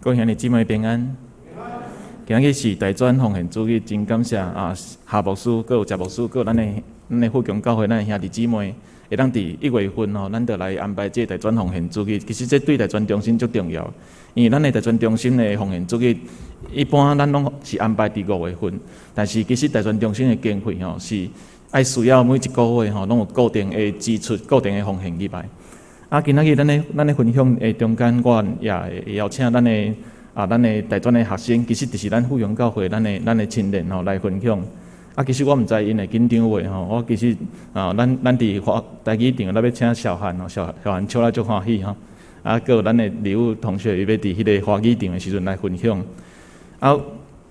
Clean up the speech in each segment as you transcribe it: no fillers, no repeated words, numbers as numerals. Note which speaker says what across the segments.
Speaker 1: 各位兄弟姊妹平安。今仔日是大專奉獻主日，真感謝啊夏牧師，閣有謝牧師，閣有咱的富強教會咱的兄弟姊妹，會當佇一月份吼，咱就來安排這個大專奉獻主日。其實這對大專中心足重要，因為咱的大專中心的奉獻主日，一般咱攏是安排佇五月份，但是其實大專中心的經費吼是愛需要每一個月吼攏有固定的支出、固定的奉獻入來。啊，今仔日咱的分享的中間，我也會邀請咱的大專的學生，其實就是咱富陽教會咱的青年吼來分享。啊，其實我毋知𪜶會緊張袂吼，我其實啊，咱佇華台語場，咱欲請小韓吼，小韓笑得足歡喜吼。啊，閣有咱的禮物同學，伊欲佇彼个華語場的時陣來分享。啊，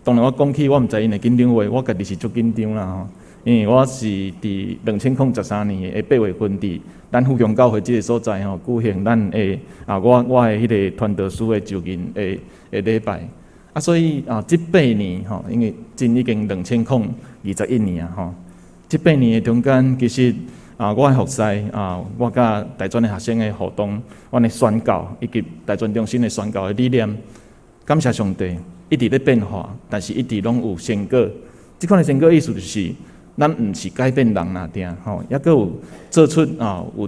Speaker 1: 當然我講起，我毋知𪜶會緊張袂，我家己是足緊張啦吼。因為我是佇2013年的八月份，佇咱富強教會這个所在吼，舉行咱的啊，我的彼个傳道師的就任的禮拜。啊，所以啊，這八年吼，因為真已經2021年啊吼，這八年的中間，其實啊，我的服侍啊，我佮大專的學生的互動，阮的宣教以及大專中心的宣教的理念，感謝上帝一直咧變化，但是一直攏有成果。這款的成果意思就是，咱毋是改變人爾定吼，猶閣有做出啊，有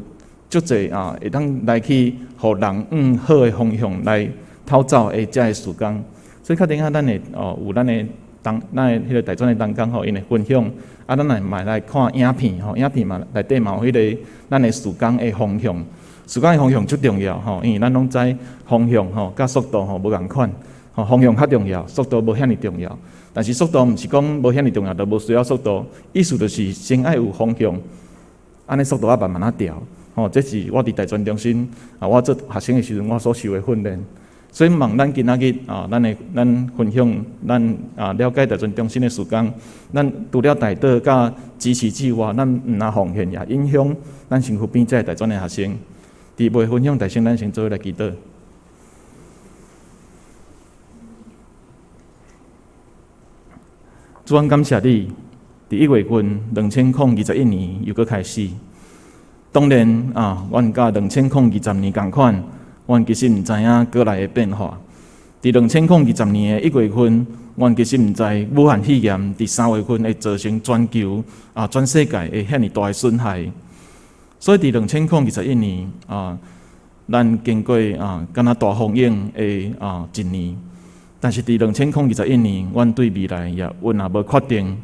Speaker 1: 足濟啊，會當來去予人往好的方向來透走的遮个事工。所以較等下咱會哦，有咱的當咱的彼个大專的同工吼，𪜶會分享，啊，咱來嘛來看影片吼，影片嘛內底嘛有彼个咱的事工的方向，事工的方向足重要吼，因為咱攏知方向吼，佮速度吼無仝款，吼方向較重要，速度無遐爾重要。但是速度毋是講無遐爾重要，就無需要速度。意思就是先愛有方向，按呢速度仔慢慢仔調。吼，這是我佇大專中心啊，我做學生的時陣，我所受的訓練。所以望咱今仔日啊，咱的咱分享，咱啊了解大專中心的事工，咱除了代禱佮支持之外，咱毋但奉獻也影響咱身軀邊這个大專的學生。佇未分享大先，咱先做伙來祈禱。主，阮感謝你，佇一月份2021年又閣開始。當然啊，阮佮2020年仝款，阮其實毋知影閣來的變化。佇2020年的一月份，阮其實毋知武漢肺炎佇三月份會造成全球啊全世界的遐爾大的損害。所以佇2021年啊，咱經過啊，敢若大風湧的啊一年。但是佇2021年，阮對未來也猶嘛無確定。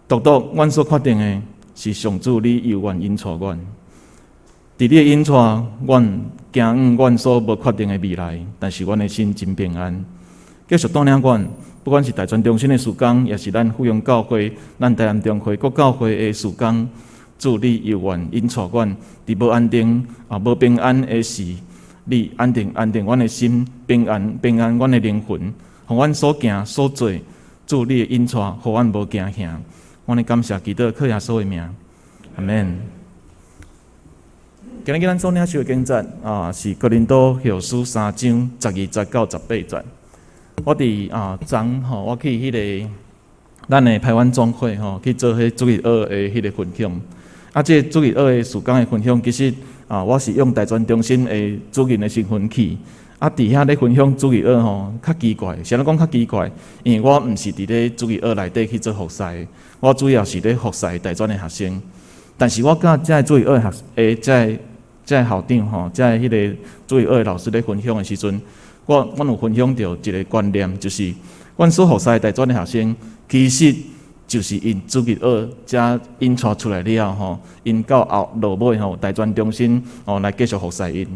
Speaker 1: 獨獨阮所確定的是上主，你猶原引帶阮。佇你的引帶，阮行往阮所無確定的未來，但是阮的心真平安。繼續帶領阮，不管是大專中心的事工，抑是咱富陽教會、咱台南中會各教會的事工，主你猶原引帶阮，佇無安定啊無平安的時，你安定安定阮的心，平安平安阮的靈魂，予阮所行所做，主你的引帶，予阮無驚嚇。阮的感謝祈禱，靠耶穌的名，阿們。今日咱所領受的經節啊，是哥林多後書三章十二節到十八節。我佇啊昨吼，我去彼个咱的排灣總會吼去做彼主日學的彼个分享。啊，這个主日學的事工的分享，其實啊，我是用大專中心的主任的身份去。啊，佇遐咧分享主日學吼，較奇怪。是按怎講較奇怪？因為我毋是佇咧主日學內底去做服侍，我主要是咧服侍大專的學生。但是我佮遮个主日學學的遮个校長吼，遮个彼个主日學的老師咧分享的時陣，阮有分享著一个觀念，就是阮所服侍的大專的學生，其實就是𪜶主日學遮引帶出來了吼，𪜶到後落尾吼，大專中心哦來繼續服侍𪜶。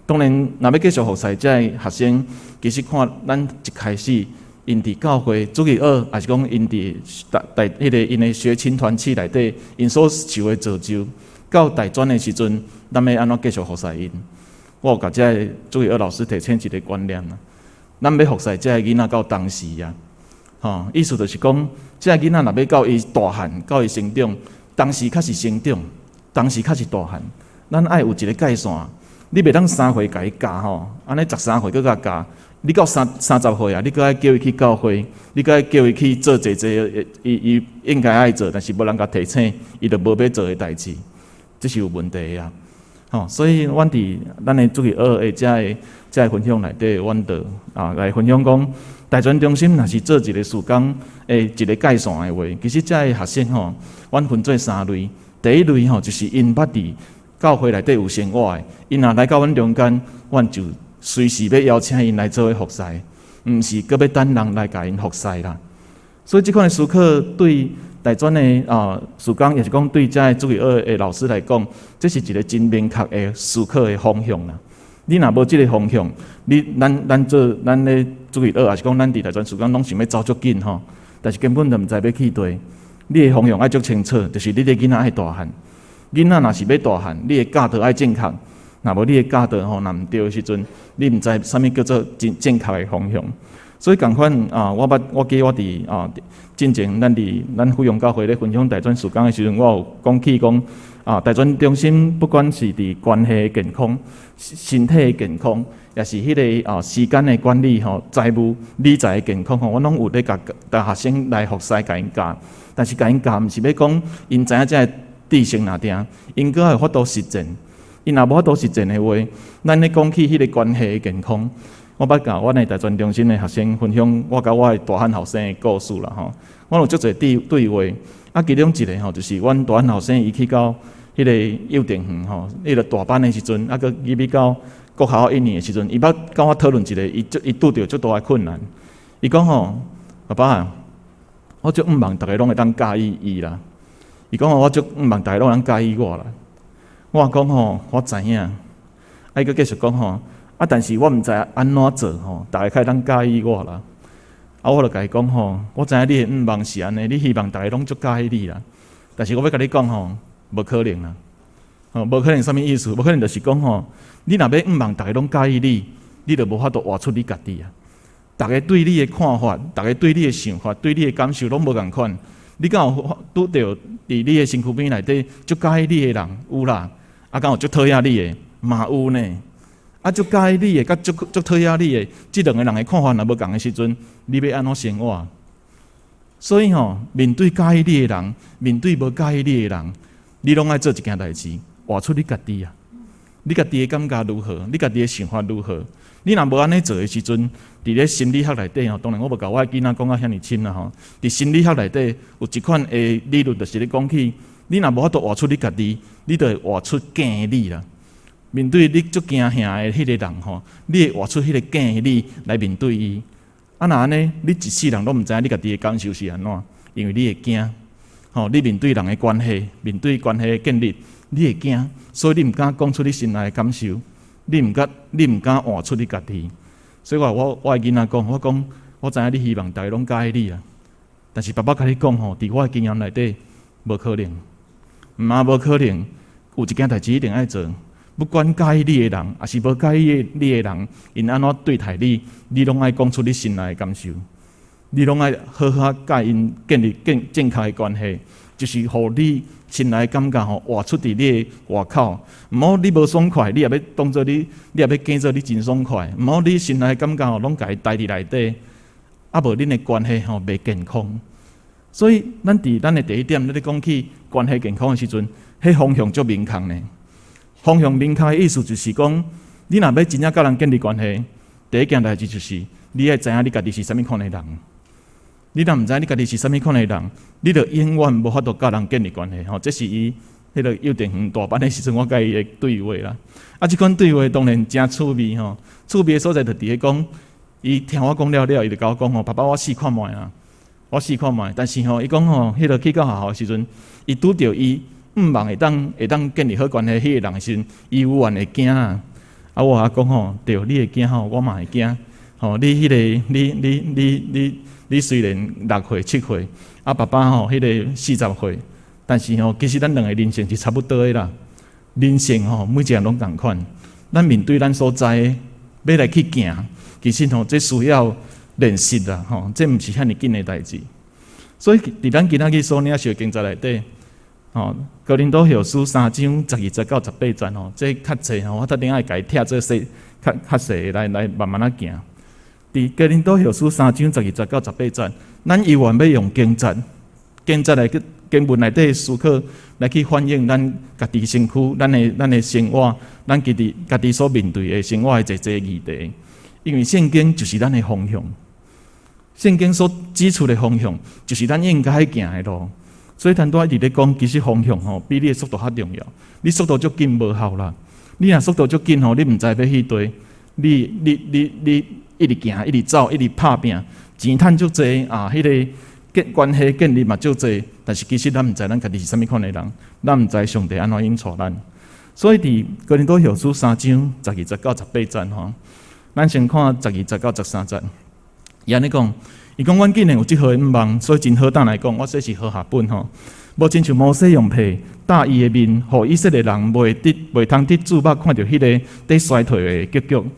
Speaker 1: 當然，若欲繼續服侍遮个學生，其實看咱一開始，𪜶佇教會主日學，抑是講𪜶佇大大彼个𪜶的學青團契內底，𪜶所受的造就，到大專的時陣，咱欲按怎繼續服侍𪜶？我有共遮个主日學老師提醒一个觀念啊，咱欲服侍遮个囡仔到當時啊，吼，意思就是講，遮个囡仔若欲到伊大漢，到伊成長，當時較是成長，當時較是大漢，咱愛有一个界線。你袂當三歲共伊教吼，按呢13歲閣共教，你到30歲啊，你閣愛叫伊去教會，你閣愛叫伊去做濟濟，伊伊應該愛做，但是無人共提醒，伊就無欲做的代誌，這是有問題的啊。吼，所以阮佇咱的主日學的遮个分享內底，阮就來分享講，大專中心若是做一個事工的一個界線的話，其實遮个學生吼，阮分做三類。第一類吼，就是𪜶捌佇教會內底有生活的，𪜶若來到阮中間，阮就隨時欲邀請𪜶來做伙服侍，毋是閣欲等人來共𪜶服侍啦。所以這款的思考對大專的事工，抑是講對遮个主日學的老師來講，這是一個真明確的思考的方向啦。你若無這个方向，你咱咱做咱咧主日學，抑是講咱佇大專事工攏想欲走足緊吼，但是根本就毋知欲去佗。你的方向愛足清楚，就是你的囡仔愛大漢。囡仔若是欲大漢，你的教導愛正確。若無你的教導吼，若毋對的時陣，你毋知啥物叫做真正確的方向。所以仝款啊，我捌我記我佇進前咱佇咱富陽教會咧分享大專事工的時陣，我有講起講大專中心不管是佇關係的健康、身體的健康，抑是彼个時間的管理吼、財務理財的健康吼，阮攏有咧共學生來服侍，共𪜶教。但是共𪜶教，毋是欲講𪜶知影這个知識爾定，𪜶閣愛有法度實踐。𪜶若無法度實踐的話，咱咧講起彼個關係的健康，我捌共阮的大專中心的學生分享，我佮我的大漢後生的故事啦吼。阮有足濟對話，其中一個吼，就是阮大漢後生伊去到彼個幼稚園吼，彼個大班的時陣，閣入去到國校一年的時陣，伊捌佮我討論一個，伊拄著足大的困難。伊講吼，爸爸啊，我足向望逐个攏會當佮意伊啦。伊講吼，我足向望逐个攏會當佮意我啦。我講吼，我知影。伊閣繼續講吼，但是我毋知按怎做吼，逐个較會當佮意我啦。我就共伊講吼，我知影你的向望是按呢，你希望逐个攏足佮意你啦。但是我欲共你講吼，無可能啦。吼，無可能啥物意思？無可能就是講吼，你若欲向望逐个攏佮意你，你就無法度活出你家己啊。逐个對你的看法，逐个對你的想法，對你的感受攏無仝款。你敢有拄著佇你的身軀邊內底足佮意你的人？有啦。敢有足討厭你的？嘛有呢。足佮意你的，佮足討厭你的，這兩个人的看法若無仝的時陣，你欲按怎生活？所以吼，面對佮意你的人，面對無佮意你的人，你攏愛做一件代誌，活出你家己啊！你家己的感覺如何？你家己的想法如何？你若無按呢做的時陣，佇咧心理學內底吼，當然我無共我的囡仔講甲遐爾深啦吼。佇心理學內底有一款的理論，就是咧講起，你若無法度活出你家己，你就會活出假的你啦。面對你足驚嚇的彼個人吼，你會活出彼個假的你來面對伊。若按呢，你一世人攏毋知影你家己的感受是按怎，因為你會驚。吼，你面對人的關係，面對關係的建立，你會驚，所以你毋敢講出你心內的感受，你毋敢活出你家己。所以我的囡仔講，我講我知影你希望逐个攏佮意你啦，但是爸爸共你講吼，佇我的經驗內底，無可能，毋嘛無可能，有一件代誌一定愛做。不管佮意你的人，抑是無佮意你的人，𪜶按怎對待你，你攏愛講出你心內的感受，你攏愛好好佮𪜶建立正正確的關係，就是予你心內的感覺吼，活出佇你的外口。毋好你無爽快，你也欲當做你，你也欲假做你真爽快。毋好你心內的感覺吼，攏共伊待佇內底，無恁的關係吼袂健康。所以，咱佇咱的第一點，咱咧講起關係健康的時陣，彼方向足明確呢。方向明確的意思就是講，你若欲真正佮人建立關係，第一件代誌就是你愛知影你家己是啥物款的人。你若毋知你家己是啥物款的人，你就永遠無法度佮人建立關係。吼，這是伊彼个幼稚園大班的時陣，我佮伊的對話啦。這款對話當然誠趣味吼。趣味的所在就佇咧講，伊聽我講了了，伊就共我講吼：爸爸，我試看覓啊，我試看覓。但是吼，伊講吼，彼个去到學校的時陣，伊拄著伊向望會當建立好關係彼个人的時陣，伊有願會驚啊。我共伊講吼，對，你會驚吼，我嘛會驚。吼，你彼个，你你你你你雖然6歲7歲，爸爸吼，彼个40歲，但是吼，其實咱兩个人生是差不多的啦。人生吼，每一个人攏仝款。咱面對咱所知的，欲來去行，其實吼，這需要練習啦，吼，這毋是遐爾緊的代誌。所以，佇咱今仔日所領受的經節內底，吼，哥林多後書3章12節到18節吼，這較濟吼，我特頂愛共伊拆做細，較較細來來慢慢仔行。佇哥林多後書3章12節到18節，咱猶原欲用經節，經節來去經文內底思考來去反映咱家己身軀、咱的生活、咱家己所面對的生活的濟濟議題。因為聖經就是咱的方向，聖經所指出的方向，就是咱應該行的路。所以咱拄仔一直咧講，其實方向吼，比你的速度較重要。你速度足緊無效啦，你若速度足緊吼，你毋知欲去佗，你一直行，一直走，一直拍拚，錢趁足濟啊，彼個建關係建立嘛足濟，但是其實咱毋知咱家己是啥物款的人，咱毋知上帝按怎引帶咱。所以佇哥林多後書三章12節到18節吼，咱先看12節到13節。伊按呢講，伊講阮既然有這號的向望，所以真好膽來講，我這是和合本吼。無親像摩西用被罩伊的面，予以色列人袂通得注目看著彼個佇衰退的結局。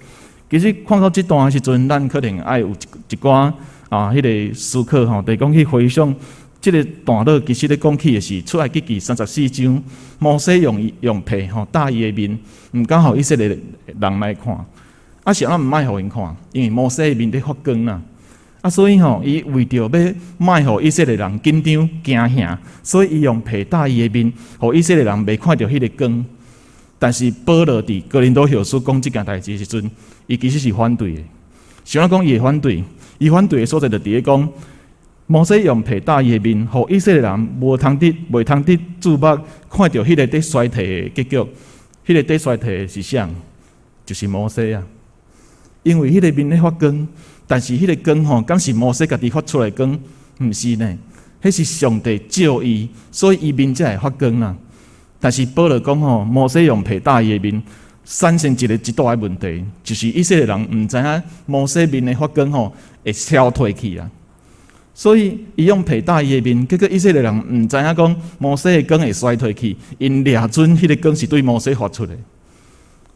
Speaker 1: 其實看到這段的時陣，咱可能愛有一寡啊，彼個思考吼，就是講去回想這個段落，其實咧講起的是出埃及記34章，摩西用被吼罩伊的面，毋敢予以色列人來看。啊，是按怎毋愛予𪜶看？因為摩西的面咧發光啦。啊，所以吼，伊為著欲莫予以色列人緊張驚嚇，所以伊用被罩伊的面，予以色列人袂看著彼个光。但是保羅佇哥林多後書講這件代誌的時陣，伊其實是反對的。是按怎講伊會反對？伊反對的所在就佇咧講，摩西用被罩伊的面，予以色列人無通得、袂通得注目看著彼个佇衰退的結局。彼个佇衰退的是啥？就是摩西啊！因為彼个面咧發光，但是彼个光吼，敢是摩西家己發出來的光？毋是呢，彼是上帝照伊，所以伊面才會發光啊。但是保羅講吼，摩西用被罩伊的面，產生一個極大的問題，就是以色列人毋知影摩西面的發光吼會消退去啊。所以伊用被罩伊的面，結果以色列人毋知影講摩西的光會衰退去，𪜶掠準彼個光是對摩西發出的。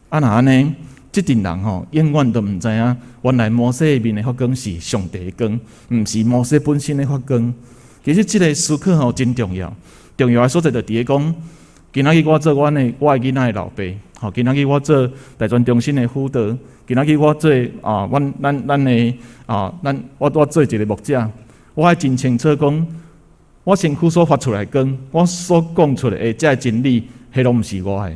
Speaker 1: 啊，若按呢，這陣人吼永遠都毋知影，原來摩西的面的發光是上帝的光，毋是摩西本身的發光。其實這個思考吼真重要，重要的所在就佇咧講，今仔日我做阮的我的囡仔的老爸，吼，今仔日我做大專中心的輔導，今仔日我做啊，阮咱咱的啊，咱我我做一個牧者，我愛真清楚講，我身軀所發出來的光，我所講出來的這个真理，彼攏毋是我的。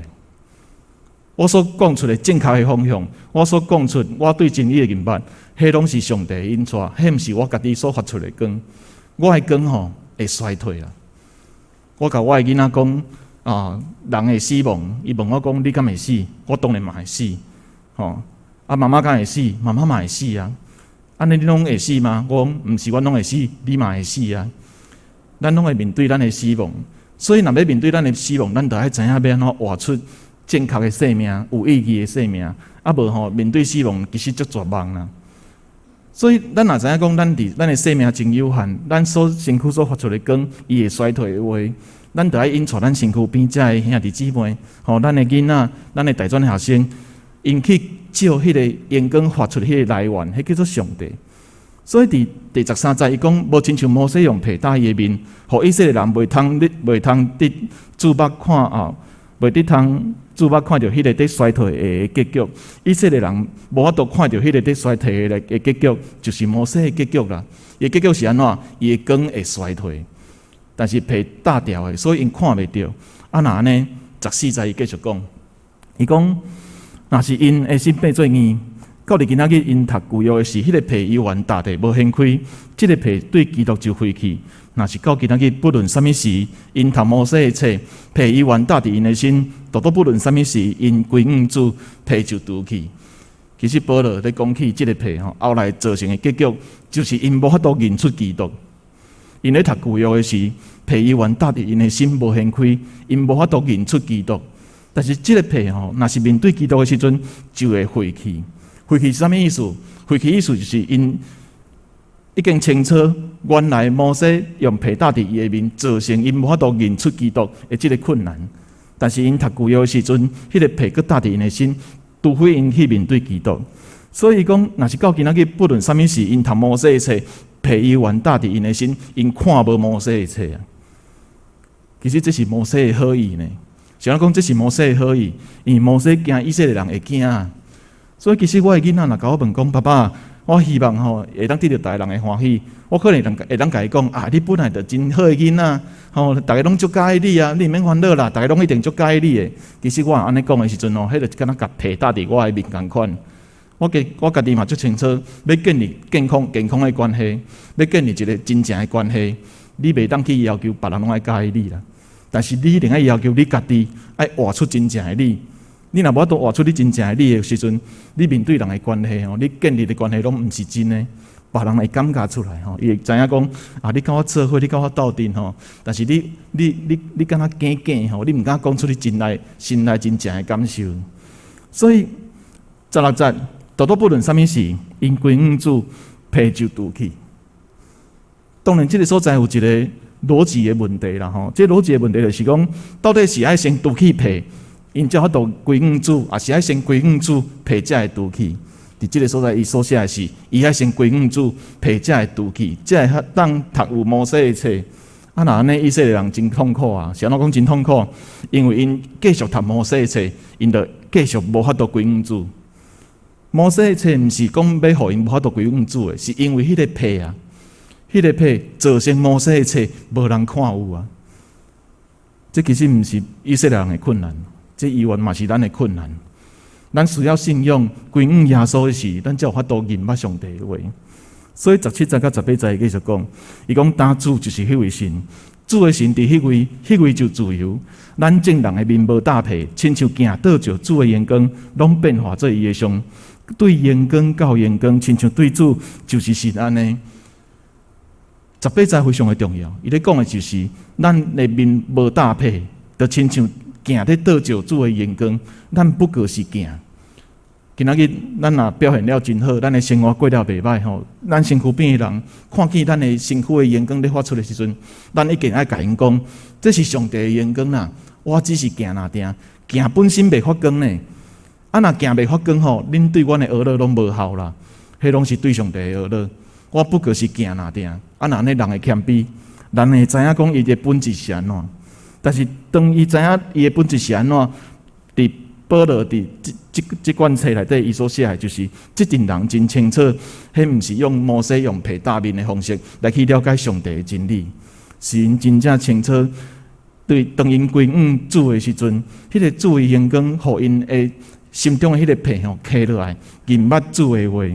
Speaker 1: 我所講出來正確的方向，我所講出我對真理的認捌，彼攏是上帝的引帶，彼毋是我家己所發出來的光。我的光吼會衰退啦。我共我的囡仔講啊，人會死亡，伊問我講你敢會死？我當然嘛會死，吼。啊，媽媽敢會死？媽媽嘛會死啊。按呢你攏會死嗎？我講毋是，阮攏會死，你嘛會死啊。咱攏會面對咱的死亡，所以若欲面對咱的死亡，咱就愛知影欲按怎活出正確的生命，有意義的生命。啊，無吼面對死亡，其實足絕望啦。所以，咱若知影講，咱佇咱的生命真有限，咱所身軀所發出的光，伊會衰退的話，咱就愛引帶咱身軀邊遮的兄弟姊妹，吼，咱的囡仔，咱的大專學生，𪜶去照彼個榮光發出彼个來源，彼叫做上帝。所以佇第13節，伊講無親像摩西用被罩伊的面，予以色列人袂通得注目看啊，袂得通注目看著彼个佇衰退的結局。以色列人無法度看著彼个佇衰退的結局，就是摩西的結局啦。伊的結局是按怎？伊的光會衰退，但是被罩掉的，所以𪜶看袂著。啊，若按呢，14節伊繼續講，伊講若是𪜶的心變做硬，到佇今仔日𪜶讀舊約的時，彼個被猶原罩著無掀開，這個被對基督就廢去。若是到今仔日，不論啥物時，𪜶讀摩西的冊，被猶原罩佇𪜶的心，獨獨不論啥物時，𪜶歸向主，被就除去。其實保羅咧講起這個被吼，後來造成的結局，就是𪜶無法度認出基督。𪜶咧讀舊約的時，被猶原罩佇𪜶的心無掀開，𪜶無法度認出基督。但是這個被吼，若是面對基督的時陣，就會廢去。廢去是啥物意思？廢去意思就是𪜶已經清楚，原來摩西用被罩佇伊的面，造成𪜶無法度認出基督的這個困難。但是𪜶讀舊約的時陣，彼個被閣罩佇𪜶的心，除非𪜶去面對基督。所以講，若是到今仔日，不論啥物事，𪜶讀摩西的冊，被猶原罩佇𪜶的心，𪜶看無摩西的冊啊。其實這是摩西的好意呢。是按怎講這是摩西的好意，因為摩西驚以色列人會驚啊。所以其實我的囡仔若共我問講，爸爸，我希望吼會當得著逐个人的歡喜。我可能會當共伊講啊，你本來就真好的囡仔，吼，逐个攏足佮意你啊，你毋免煩惱啦，逐个攏一定足佮意你的。其實我按呢講的時陣吼，彼就敢若共皮搭佇我的面仝款。我家己嘛足清楚，欲建立健康的關係，欲建立一個真正的關係，你袂當去要求別人攏愛佮意你啦。但是你一定愛要求你家己愛活出真正的你。你若無法度活出你真正的你的時陣，你面對人的關係吼，你建立的關係攏毋是真的，別人會感覺出來吼，伊會知影講啊，你佮我做伙，你佮我鬥陣吼，但是你敢若假假吼，你毋敢講出你真內心內真正的感受。所以16節，拄拄不論啥物事，𪜶歸向主，皮就除去。當然，這個所在有一個邏輯的問題啦吼。這個邏輯的問題就是講，到底是愛先除去皮，𪜶才有法度歸向主，抑是愛先歸向主，皮才會除去？佇這個所在，伊所寫的是，伊愛先歸向主，皮才會除去，才會當讀有摩西的冊。啊，若按呢，以色列人真痛苦啊！是按怎講真痛苦？因為𪜶繼續讀摩西的冊，𪜶就繼續無法度歸向主。摩西的冊毋是講欲予𪜶無法度歸向主的，是因為彼個皮啊，彼個皮造成摩西的冊無人看有啊。這其實毋是以色列人的困難，這猶原嘛是咱的困難。咱需要信仰歸向耶穌的時，咱才有法度認捌上帝的話。所以17節佮18節繼續講，伊講當主就是彼位神，主的神佇彼位，彼位就自由。咱眾人的面無罩被，親像鏡倒照主的榮光，攏變化做伊的像。對榮光到榮光，親像對主就是神按呢。18節非常的重要，伊咧講的就是咱的面無罩被，就親像鏡咧倒照主的榮光，咱不過是鏡。今仔日咱若表現了真好，咱的生活過了袂䆀吼，咱身軀邊的人看見咱的身軀的榮光咧發出的時陣，咱一定愛共𪜶講，這是上帝的榮光啦。我只是鏡爾定，鏡本身袂發光呢。啊，若鏡袂發光吼，恁對阮的呵咾攏無效啦。彼攏是對上帝的呵咾，我不過是鏡爾定。啊，若按呢人會謙卑，人會知影講伊的本質是按怎。但是當伊知影伊的本質是按怎，佇保羅佇這卷冊內底，伊所寫的就是，這陣人真清楚，彼毋是用摩西用皮罩面的方式來去了解上帝的真理，是𪜶真正清楚。對當𪜶歸向主的時陣，彼個主的榮光，予𪜶的心中的彼個皮吼揭落來，認捌主的話。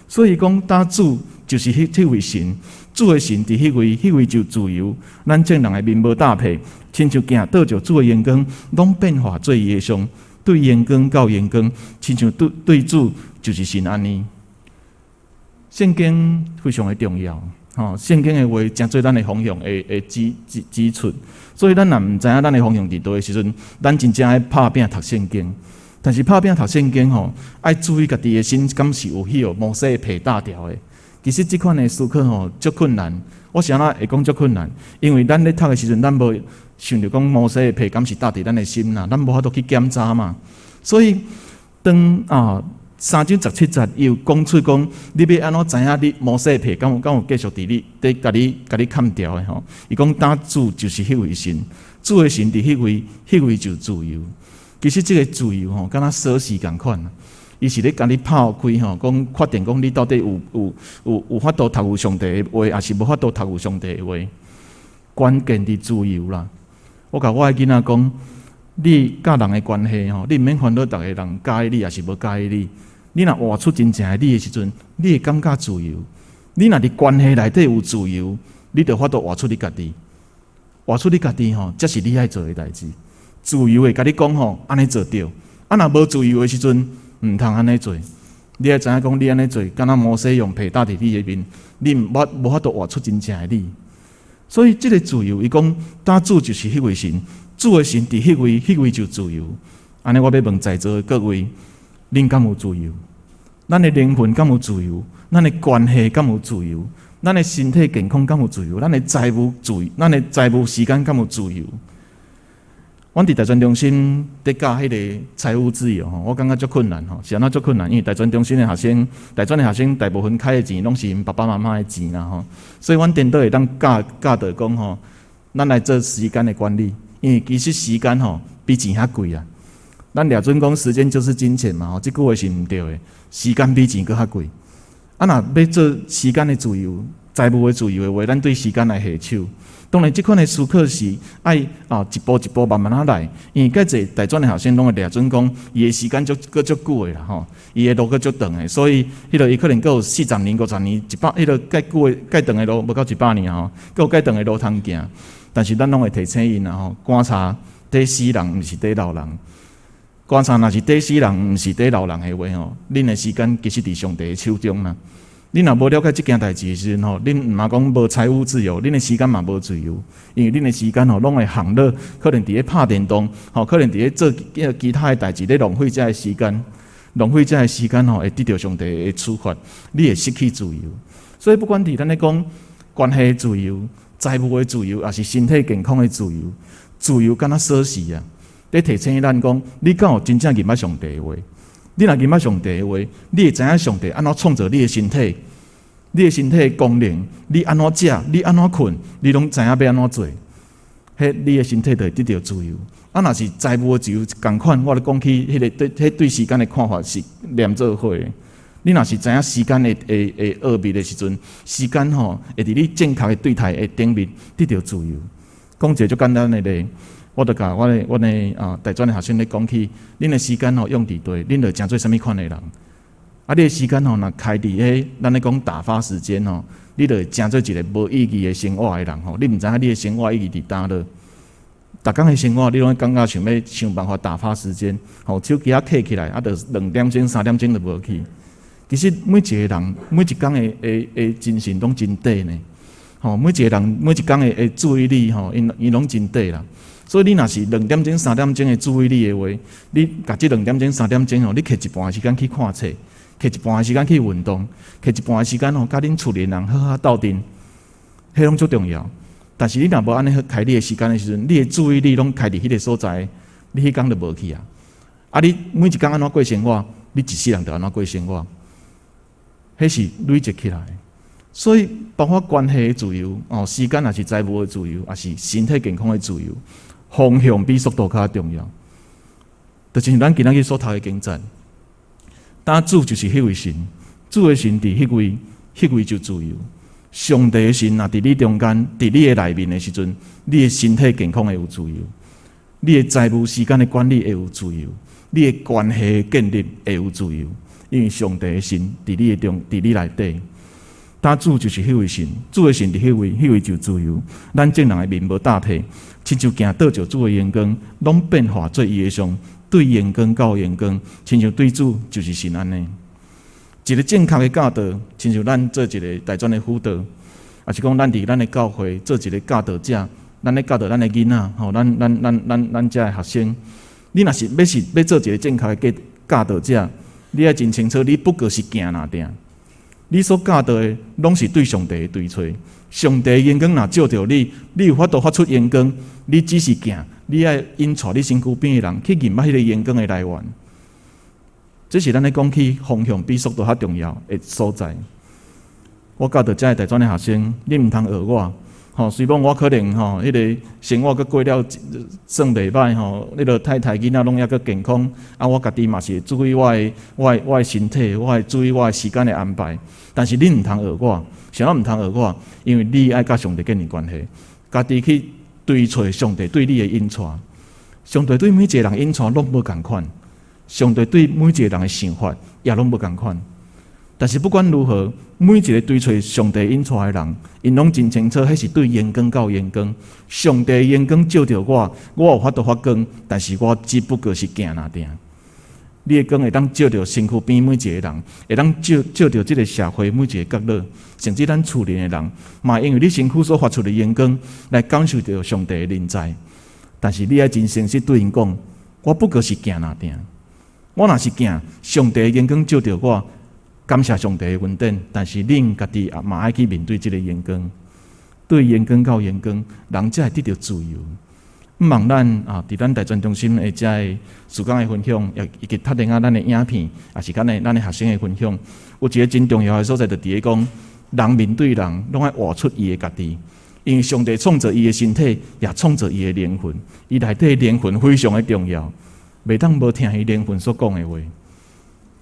Speaker 1: 所以講，當主就是彼位神，主的神佇彼位，彼位就自由。咱眾人的面無罩被，親像鏡倒照主的榮光，攏變化做伊的像，對榮光到榮光，親像對主就是神按呢。聖經非常的重要，吼，聖經的話成做咱的方向的指出。所以咱若毋知影咱的方向佇佗的時陣，咱真正愛拍拚讀聖經。但是拍拚讀聖經吼，愛注意家己的心敢是有彼予摩西的皮罩牢的。其實這款的思考吼，足困難。我是按怎會講足困難？因為咱咧讀的時陣，咱無想著講摩西的皮敢是罩佇咱的心啦，咱無法度去檢查嘛。所以當啊三章十七節又講出講，你欲按怎知影你摩西的皮敢有繼續佇你佇共你崁牢的吼？伊講當主就是彼位神，主的神佇彼位，彼位就自由。其實這個自由吼，敢若鎖匙仝款，伊是咧共你拍開吼，講確定講你到底有法度讀有上帝的話，抑是無法度讀有上帝的話。關鍵佇自由啦。我共我的囡仔講，你佮人的關係吼，你毋免煩惱逐个人佮意你，抑是無佮意你。你若活出真正的你的時陣，你會感覺自由。你若佇關係內底有自由，你就法度活出你家己。活出你家己吼，才是你愛做的代誌。自由會共你講吼，按呢做對。啊，若無自由的時陣，毋通按呢做。你愛知影講，你按呢做，敢若摩西用皮罩佇你的面，你無法度活出真正的你。所以，這個自由，伊講，當主就是彼位神，主的神佇彼位，彼位就自由。按呢，我欲問在座的各位，恁敢有自由？咱的靈魂敢有自由？咱的關係敢有自由？咱的身體健康敢有自由？咱的財務自由？咱的財務時間敢有自由？阮佇大專中心佇教彼個財務自由吼，我感覺足困難吼，是按怎足困難？因為大專中心的學生，大專的學生大部分開的錢攏是𪜶爸爸媽媽的錢啦吼，所以阮顛倒會當教教導講吼，咱來做時間的管理，因為其實時間吼比錢較貴啊。咱掠準講時間就是金錢嘛吼，這句話是毋對的，時間比錢閣較貴。啊，若欲做時間的自由、財務的自由的話，咱對時間來下手。當然，這款的思考是愛啊一步一步慢慢仔來，因為較濟大專的學生攏會掠準講，伊的時間足閣足久的啦吼，伊的路閣足長的，所以彼個伊可能閣有40年、50年、100，彼個蓋久的蓋長的路無到100年吼，閣有蓋長的路通行。但是咱攏會提醒𪜶啦吼，棺柴綴死人，毋是綴老人。棺柴若是綴死人，毋是綴老人的話吼，恁的時間其實佇上帝的手中啦。恁若無了解這件代誌的時陣吼，恁毋通講無財務自由，恁的時間嘛無自由，因為恁的時間吼攏會行落，可能佇咧拍電動，吼，可能佇咧做其他的代誌，咧浪費這个時間，浪費這个時間吼，會得著上帝的處罰，你會失去自由。所以不管佇咱咧講關係的自由、財務的自由，抑是身體健康的自由，自由敢若鎖匙啊！咧提醒咱講，你敢有真正認捌上帝的話？你若認捌上帝的話，你會知影上帝按怎創造你的身體，你的身體的功能，你按怎食，你按怎睏，你攏知影欲按怎做。彼你的身體就會得著自由。啊，若是財務的自由仝款，我咧講起彼個對，彼對時間的看法是連做伙的。你若是知影時間的的的奧秘的時陣，時間吼會佇你正確的對待的頂面得著自由。講一个足簡單的例。我就共阮的啊大專的學生咧講起，恁的時間吼用佇佗，恁就成做啥物款的人？啊，你的時間吼若開佇彼，咱咧講打發時間吼，你就會成做一个無意義的生活的人吼。你毋知影你的生活意義佇佗落。逐工的生活，你攏感覺想欲想辦法打發時間，吼，手機仔揢起來，啊，就2點鐘、3點鐘就無去。其實每一个人每一工的的的精神攏真短呢，吼，每一个人每一工的的注意力吼，𪜶𪜶攏真短啦。所以你若是2點鐘、3點鐘的注意力的話，你共這2點鐘、3點鐘吼，你摕一半的時間去看冊，摕一半的時間去運動，摕一半的時間吼，佮恁厝裡人好好鬥陣，彼攏足重要。但是你若無按呢好開你的時間的時陣，你的注意力攏開佇彼个所在，你彼工就無去啊。啊，你每一工按怎過生活，你一世人就按怎過生活，彼是累積起來的。所以，包括關係的自由，哦，時間抑是財務的自由，抑是身體健康的自由，方向比速度較重要。就親像咱今仔日所讀的經節，當主就是彼位神，主的神佇彼位，彼位就自由。上帝的神若佇你中間，佇你的內面的時陣，你的身體健康會有自由，你的財務時間的管理會有自由，你的關係的建立會有自由，因為上帝的神佇你的中，佇你內底。當主就是彼位神，主的神佇彼位，彼位就自由。咱眾人的面無搭體，親像鏡倒照主的榮光，攏變化做伊的像，對榮光到榮光，親像對主就是神按呢。一个正確的教導，親像咱做一个大專的輔導，抑是講咱佇咱的教會做一个教導者，咱咧教導咱的囡仔，吼，咱咱咱咱咱遮的學生，你若是欲是欲做一个正確的教教導者，你愛真清楚，你不過是鏡爾爾。你所教導的，攏是對上帝的追揣。上帝的榮光若照著你，你有法度發出榮光。你只是鏡，你愛引帶你身軀邊的人去認捌彼个榮光的來源。這是咱咧講起方向比速度較重要的所在。我教導遮的大專的學生，你毋通學我。吼，雖罔我可能吼，彼个生活閣過了算袂䆀吼，彼个太太囡仔攏猶閣健康，啊，我家己嘛是會注意我的、我的、我的身體，我會注意我的時間的安排。但是恁毋通學我，啥物毋通學我？因為你愛佮上帝建立關係，家己去追揣上帝對你的引帶。上帝對每一個人引帶攏無仝款，上帝對每一個人的想法也攏無仝款。但是不管如何，每一个追揣上帝引帶的人，𪜶攏真清楚，彼是對榮光到榮光。上帝榮光照著我，我有法度發光，但是我只不過是鏡爾爾。你的光會當照著身軀邊每一个人，會當照照著這个社會每一个角落，甚至咱厝裡的人，嘛因為你身軀所發出的榮光，來感受著上帝的臨在。但是你愛真誠實對𪜶講，我不過是鏡爾爾。我若是鏡，上帝的榮光照著我。感謝上帝的恩典，但是恁家己也嘛愛去面對這個榮光，對榮光到榮光，人才會得著自由。毋茫咱啊，佇咱大專中心的遮个事工的分享，也以及讀電仔咱的影片，抑是咱的咱的學生的分享，有一个真重要的所在，就佇咧講，人面對人，攏愛活出伊的家己。因為上帝創造伊的身體，也創造伊的靈魂，伊內底靈魂非常的重要，袂當無聽伊靈魂所講的話。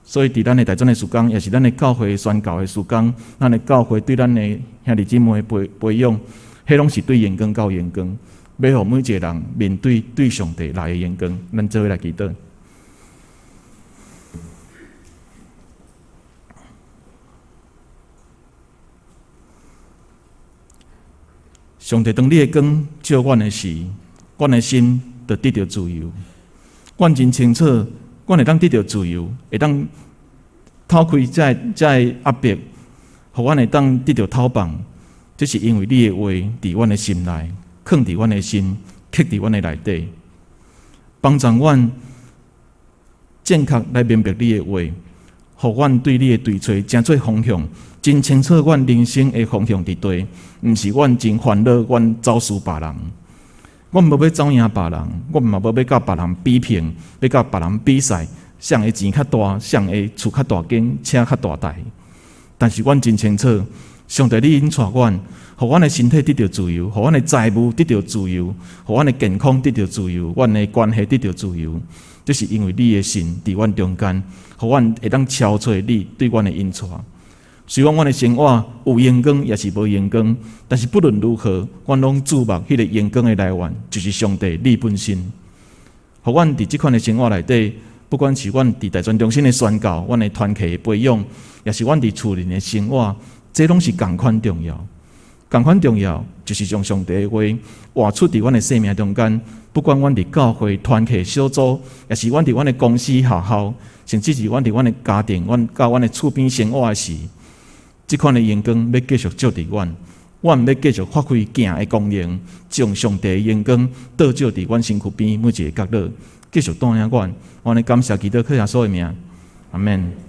Speaker 1: 所以，佇咱的大專的事工，也是咱的教會宣教的事工，咱的教會對咱的兄弟姊妹的培養，彼攏是對榮光到榮光，欲予每一个人面對對上帝來的榮光。咱做伙來祈禱。上帝，當你的光照阮的時，阮的心就得著自由。阮真清楚，阮會當得著自由，會當透開這个這个壓迫，予阮會當得著透放。這是因為你的話佇阮的心內，囥佇阮的心，刻佇阮的內底，幫助阮正確來明白你的話，予阮對你的追揣成做方向，真清楚阮人生的方向佇佗，毋是阮真煩惱，阮走輸別人。阮無欲走贏別人，阮嘛無欲佮別人比拼，欲佮別人比賽，誰的錢較大，誰的厝較大間，車較大台。但是阮真清楚，上帝你引帶阮，予阮的身體得著自由，予阮的財務得著自由，予阮的健康得著自由，阮的關係得著自由。這是因為你的神佇阮中間，予阮會當超出你對阮的引帶。雖然阮的生活有榮光，抑是無榮光，但是不論如何，阮攏注目彼个榮光的來源，就是上帝你本身。予阮佇這款的生活內底，不管是阮佇大專中心的宣教，阮的團契的培養，抑是阮佇厝裡的生活，這攏是仝款重要。仝款重要，就是將上帝的話活出佇阮的生命中間。不管阮佇教會團契小組，抑是阮佇阮的公司學校，甚至是阮佇阮的家庭，阮佮阮的厝邊生活的時，這款的榮光欲繼續照佇阮，阮欲繼續發揮鏡的功能，將上帝的榮光倒照佇阮身軀邊每一个角落，繼續帶領阮。阮咧感謝基督靠耶穌的名，阿們。